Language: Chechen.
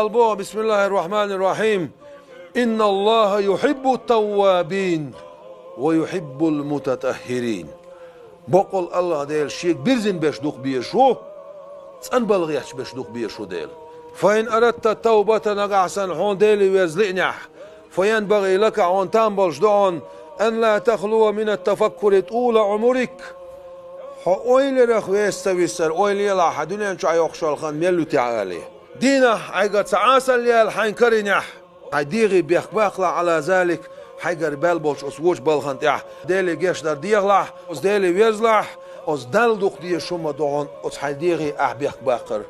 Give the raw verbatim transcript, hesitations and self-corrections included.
Алла боху, бисмиллахир рахманир рахим: «Инналлаха юхиббут таввабин ва юхиббул мутатаххирин». Боккъал Аллах Дела шега бирзина берш дукха безаш ву, цӀанбала гӀерташ берш дукха безаш ву Дела. «Фа ин арадта тавбата», нагахь санна хьуна Деле верза лиънехь, «фа янбагӀи лака», хьуна там болуш ду хьуна, «ан ла тахлува минат тафаккури тӀула Ӏумурик». Хьо ойларах веса ца висар, ойла елахь, хьан дуьнен чохь йоккхуш йолу хан мел ю техьа алий. Дийнахь хьайгара цхьа Ӏесалла яьлла хьайн карийнехь, хьайн дегӀе бехк баккхалахь, Ӏала залик, хьайгара баьлла болчу оцу вочу балхана тӀехь Деле гечдар дехалахь, оцу Деле верзалахь, оцу Далла дукха дезаш хӀума ду хьуна оцу хьайн дегӀе ахь бехк баккхар.